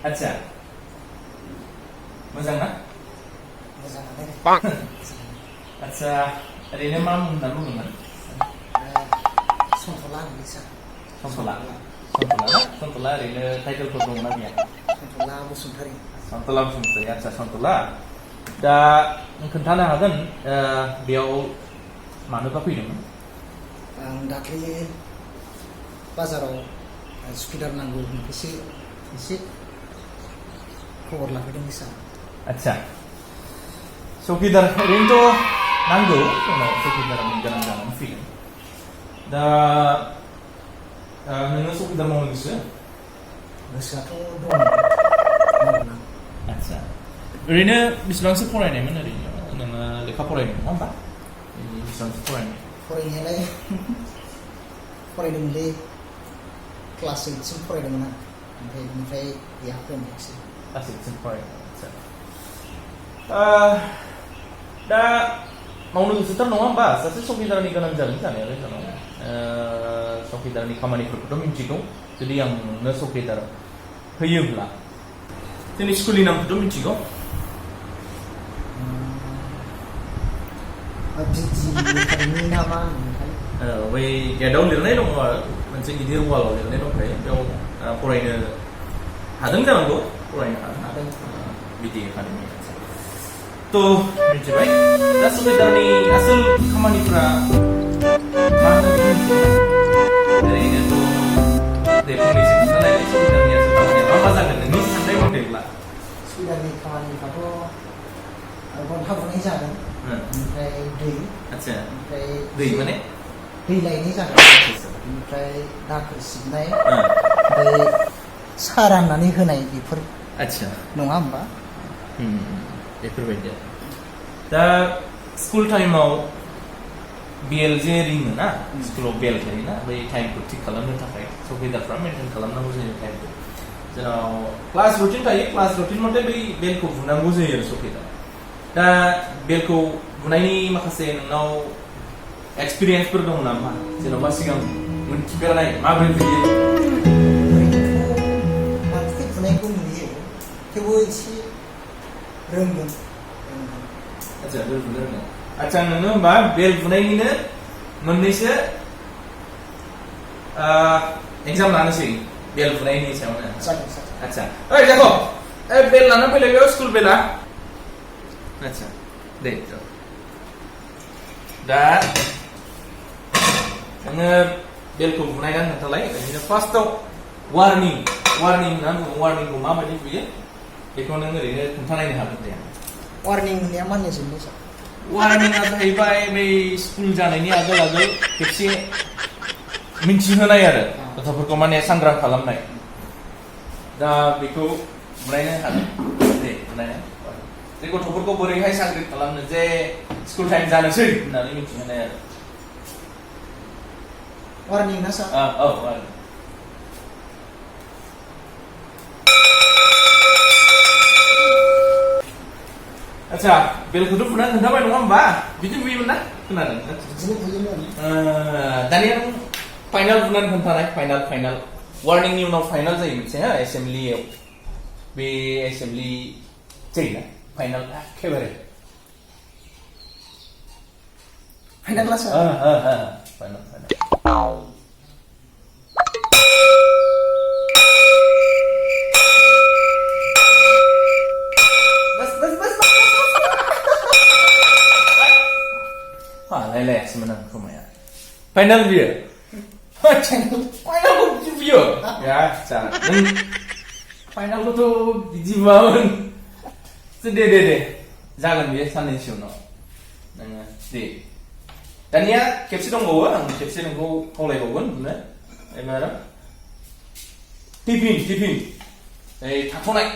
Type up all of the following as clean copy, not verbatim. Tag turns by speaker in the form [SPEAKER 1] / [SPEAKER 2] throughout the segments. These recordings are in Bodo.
[SPEAKER 1] आच्छा मोजां ना
[SPEAKER 2] मोजाङानो
[SPEAKER 1] आच्छा ओरैनो मा मुं होनना बुङोमोन
[SPEAKER 2] सन्थला होननानै सार
[SPEAKER 1] सन्तला ना सन्तला ओरैनो टाइटेलफोर दंना गैया
[SPEAKER 2] सन्थला बसुमतारी
[SPEAKER 1] सन्तला बसुमतारी आच्छा सन्तला दा खोन्थानो हागोन बेयाव मानोबा फैदोंमोन
[SPEAKER 2] आं दाख्लै बाजाराव सुकिदार नांगौ होननायखायसो एसे खबर लाफैदोंमोन सार
[SPEAKER 1] आच्छा चौकिदार ओरैनोथ' नांगौ जोंनाव चौकिदारनि गोनां जानानै फैदों दा नोङो चौकिदार मावनो गोसो
[SPEAKER 2] गोसोआथ' दङ
[SPEAKER 1] आच्छा ओरैनो बेसेबांसो फरायनायमोन ओरैनो नोङो लेखा फरायनाय नङा होमबा बेसेबांसो फरायनाय
[SPEAKER 2] फरायनायालाय फरायदोंमोनलै क्लास 8 सिम फरायदोंमोन आं ओमफ्राय बिनिफ्राय गैया फरायनायासै
[SPEAKER 1] क्लास 8 सिम फरायनाय आच्छा दा मावनो गोसोथार नङा होमबा सासे चौकिदारनि गोनां जागोन जानायालाय जोंनाव चौकिदारनि खामानिफोरखौथ' मिन्थिगौ जुदि आं नोंनो चौकिदार होयोब्ला जोंनि स्कुलनि नामखौथ' मिन्थिगौ
[SPEAKER 2] बिदि नामा
[SPEAKER 1] बै गेटआव लिरनाय दङ आरो मोनसे गिदिर वालाव लिरनाय दंखायो बेयाव फरायनो हादों जानांगौ फरायनो हादों बिदि एकाडेमि थ' मिथिबाय दा चौकिदारनि आसोल खामानिफ्रा मा ओरैनोथ' दे फंनैसो खोन्थानायलाय चौकिदारनि आसोल खामानिया मा जागोन नोंनि साननाय मथेब्ला
[SPEAKER 2] सुकिदारनि खामानिफ्राथ' गन्था बुनाय जागोन ओमफ्राय दै
[SPEAKER 1] आच्छा
[SPEAKER 2] ओमफ्राय
[SPEAKER 1] दै माने
[SPEAKER 2] दै लायनाय जागोन ओमफ्राय दाखोर सिबनाय ओमफ्राय साहा राननानै होनाय बेफोर
[SPEAKER 1] आच्छा
[SPEAKER 2] नङा होमबा
[SPEAKER 1] बेफोरबायदि दा स्कुल टाइमाव बेल जे रिङो ना स्कुलाव बेल थायोना बै टाइमखौ थिक खालामनो थाखाय चौकिदारफ्रा मेनटेन खालामनांगौ जायो टाइमखौ जोंनाव क्लास रुटिन थायो क्लास रुटिन मथे बै बेलखौ बुनांगौ जायो आरो चौकिदार दा बेलखौ बुनायनि माखासे नोंनाव एक्सपिरियेन्सफोर दं नामा जेन'बा सिगां मोनथिफेरनाय माबोरै बुयो
[SPEAKER 2] माखासे बुनायखौ नुयो थेवबो एसे रोंगोन
[SPEAKER 1] आच्छा बेल बुनो रोङो आच्छा नोङो होमबा बेल बुनायनिनो मोननैसो एग्जाम लानोसै बेल बुनायनि सायावनो
[SPEAKER 2] जागोन सार
[SPEAKER 1] आच्छा ओइ जाखो बेल लाना फैलाय बेयाव स्कुल बेला आच्छा दे दा नोङो बेलखौ बुनायना खोन्थालाय ओरैनो फार्स्टआव वार्निं होनना बुङो वार्निंखौ माबायदि बुयो बेखौ नों ओरैनो खोन्थानायनो हागोन दे
[SPEAKER 2] वार्निं होननाया मा होनोसै सार
[SPEAKER 1] वार्निंआ जाहैबाय बै स्कुल जानायनि आगोल खेबसे मिन्थिहोनाय आरो गथ'फोरखौ माने सांग्रां खालामनाय दा बेखौ बुनायनो हागोन दे बुनायना जे गथ'फोरखौ बोरैहाय सांग्रां खालामनो जे स्कुल टाइम जानोसै होननानै मिन्थिहोनाय आरो
[SPEAKER 2] वार्निं ना सार
[SPEAKER 1] औ आच्छा बेलखौथ' बुना खोन्थाबाय नङा होमबा बिदि बुयोमोन ना खोनादों
[SPEAKER 2] बिदिनो बुयोमोन
[SPEAKER 1] दानिया नों फाइनाल बुनानै खोन्थानाय फाइनाल वार्निंनि उनाव फाइनाल जायो मोनसे हा एसेम्ब्लियाव बे एसेम्ब्लि जायोना फाइनाल एखेबारे
[SPEAKER 2] फाइनाल ना सार
[SPEAKER 1] फाइनाल लायलायासैमोन आं खोमाया फाइनाल बियो फाइनालखौ बिदि बुयो आच्छा नों फाइनालखौथ' बिदि बुवामोन दे जागोन बियो साननैसो उनाव नोङो दे दानिया खेबसे दंबावो आं खेबसे नोंखौ खावलायबावगोन बुंनो एबार टिफिन थाथ'नाय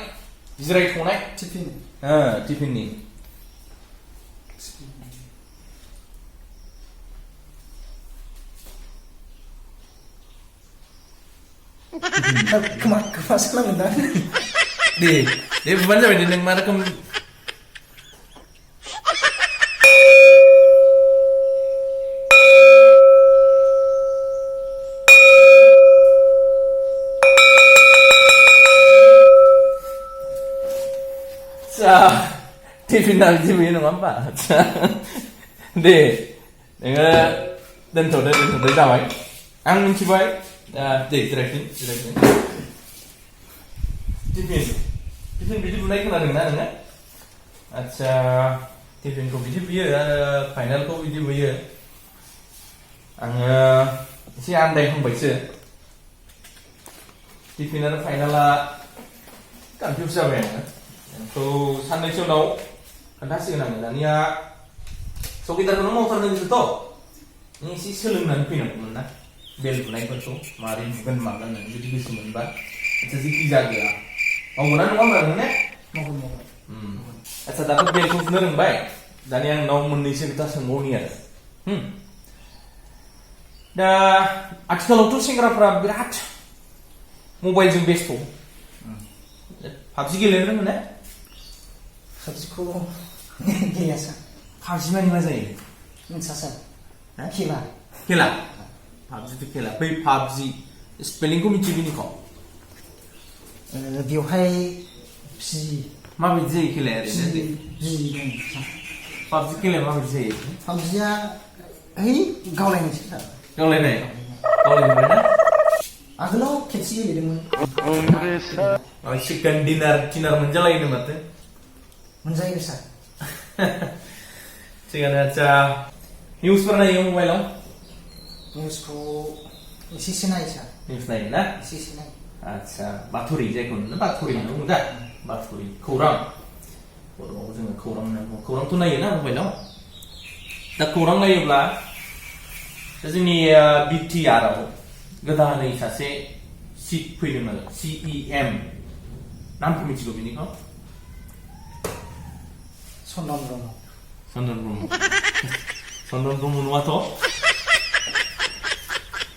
[SPEAKER 1] जिरायथ'नाय टिफिननि
[SPEAKER 2] खोमासो नांगोन दा
[SPEAKER 1] दे बुबानो जाबाय दे नों मा रोखोम 자, टिफिना बिदि बुयो नङा होमबा? आदसा दे नोङो दोनथ'दो जाबाय आं मिथिबाय दे जिरायफिन टिफिन बिदि बुनाय खोनादोंना नोङो? आदसा टिफिनखौ बिदि बुयो आरो फाइनालखौ बिदि बुयो आङो एसे आन्दायहांबायसो टिफिन आरो फाइनाला कनफिउज जाबाय आङो नोंखौ साननैसो उनाव खोन्थासिगोन आङो दानिया चौकिदारखौनो मावथारदोंसोथ' नों एसे सोलोंनानै फैनांगौमोन ना बेल बुनायफोरखौ मारै बुगोन मागोन नों जुदि गोसो मोनबा आदसा जेखि जागोया मावगोना नङा होमबा नों ने? मावगोन आदसा दाथ' बेलखौ बुनो रोंबाय दानिया आं नोंनाव मोननैसो खोथा सोंबावनि आरो दा आथिखालावथ' सेंग्राफ्रा बिराद मबाइलजों बेस्थ' पाबजि गेलेनो रोङो ना?
[SPEAKER 2] पाबजिखौ गेलेया सार
[SPEAKER 1] पाबजि मानि मा जायो?
[SPEAKER 2] मिन्थिया सार खेला
[SPEAKER 1] पाबजिथ' खेला बै पाबजि स्पेलिंखौ मिथियो बिनिखौ?
[SPEAKER 2] बेवहाय पि
[SPEAKER 1] माबायदि जायो खेलाया ओरैनो?
[SPEAKER 2] दं
[SPEAKER 1] पाबजि खेलाया माबायदि जायो?
[SPEAKER 2] पाबजिया गावलायनायसो सार
[SPEAKER 1] गावलायबाय ना?
[SPEAKER 2] आगोलाव खेबसे गेलेदोंमोन
[SPEAKER 1] चिकेन डिनार मोनजालायोनो माथो?
[SPEAKER 2] मोनजायो सार
[SPEAKER 1] थिगानो आदसा निउसफोर नायो मबाइलाव?
[SPEAKER 2] निउसखौ एसेसो नायो सार
[SPEAKER 1] निउस नायो ना?
[SPEAKER 2] एसेसो नायो
[SPEAKER 1] आदसा बाथ'रि जायखौ होनो बाथ'रि होनना बुङो दा बाथ'रि खौरां बर'आव जोङो खौरां होनना बुङो खौरांथ' नायो ना मबाइलाव दा खौरां नायोब्ला जोंनि बिटिआरआव गोदानै सासे सिट फैदों आरो CEM नामखौ मिथिगौ बिनिखौ?
[SPEAKER 2] चन्दन
[SPEAKER 1] ब्रह्म नङाथ'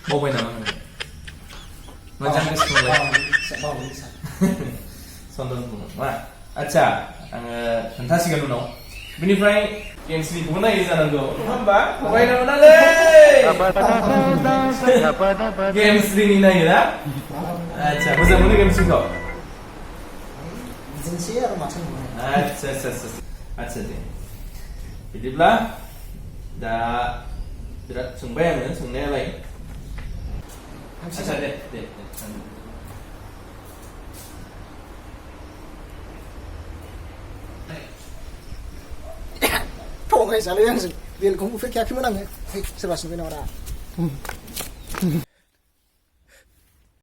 [SPEAKER 1] बावबाय नामा नोङो? मोजां गोसोखांलाय चन्दन ब्रह्म मा आदसा आङो खोन्थासिगोन उनाव बिनिफ्राय गेम्सनिखौबो नायो जानांगौ नङा होमबा? फरायनो मोनालै गेम्सनि नायो ना? आदसा मोजां मोनो गेम्सनिखौ?
[SPEAKER 2] बिदिनोसै आरो माथो होनबावनो
[SPEAKER 1] आदसा दे बिदिब्ला दा बिराद सोंबाय आङो सोंनायालाय आदसा दे
[SPEAKER 2] थगायजालै आंजों बेलखौनो उफेरखायाखैमोन आङो सोरबा सोंबाय नामा दा